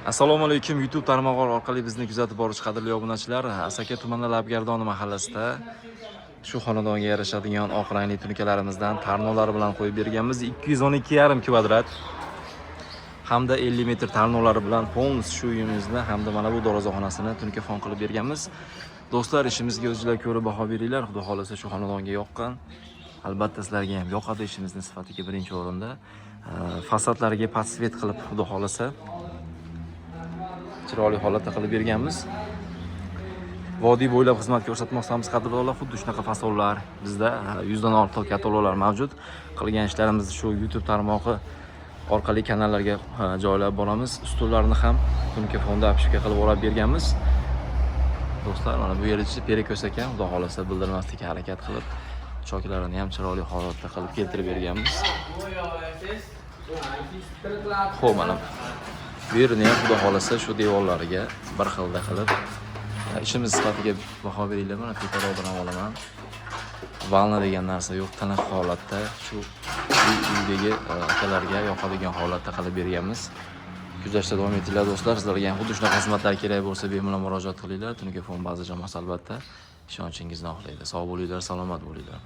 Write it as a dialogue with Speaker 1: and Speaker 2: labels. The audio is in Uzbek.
Speaker 1: Assalomu alaykum, YouTube tarmog'i orqali bizni kuzatib boruvchi qadrli obunachilar. Asaka tumani, Labgardoni mahallasida shu xonadonga yarashadigan oq rangli tunikalarimizdan tarnovlari bilan qo'yib berganmiz. 212,5 kvadrat hamda 50 metr tarnovlari bilan полностью shu uyimizni hamda mana bu darvozaxonasini tunuka fon qilib berganmiz. Do'stlar, ishimizga o'zinglar ko'rib baho beringlar. Xudo xohlasa, shu xonadonga yoqqan. Albatta, sizlarga ham yoqadi, ishimizni sifatiga birinchi o'rinda. Fasadlariga под цвет qilib, xudo xohlasa, chiroyli holatda qilib berganmiz. Vodiy bo'ylab xizmat ko'rsatmoqdamiz, qadrdonlar. Xuddi shunaqa fasonlar bizda 100 dan ortiq kataloglar mavjud. Qilgan ishlarimizni shu YouTube tarmog'i orqali kanallarga joylab boramiz. Ustullarni ham tunuka fonda обшивка qilib o'rab berganmiz. Do'stlar, mana bu yerda перекос ekan, xudo xohlasa, bildirmaslikka harakat qilib, choklarini ham chiroyli holatda qilib keltirib berganmiz. Xo'p, mana bu yerini ham, xudo xohlasa, shu devorlariga bir xilda qilib, ishimiz sifatiga baho beringlar. Mana teparoqdan ham olaman. Волна degan narsa yo'q, tiniq holatda shu uydagi akalarga yoqadigan holatda qilib berganmiz. Kuzatishda davom etinglar, do'stlar. Sizlarga ham xuddi shunaqa xizmatlar kerak bo'lsa, bemalol murojaat qilinglar. Tunuka fon baza jamoasi albatta ishonchingizni oqlaydi. Sog' bo'linglar, salomat bo'linglar.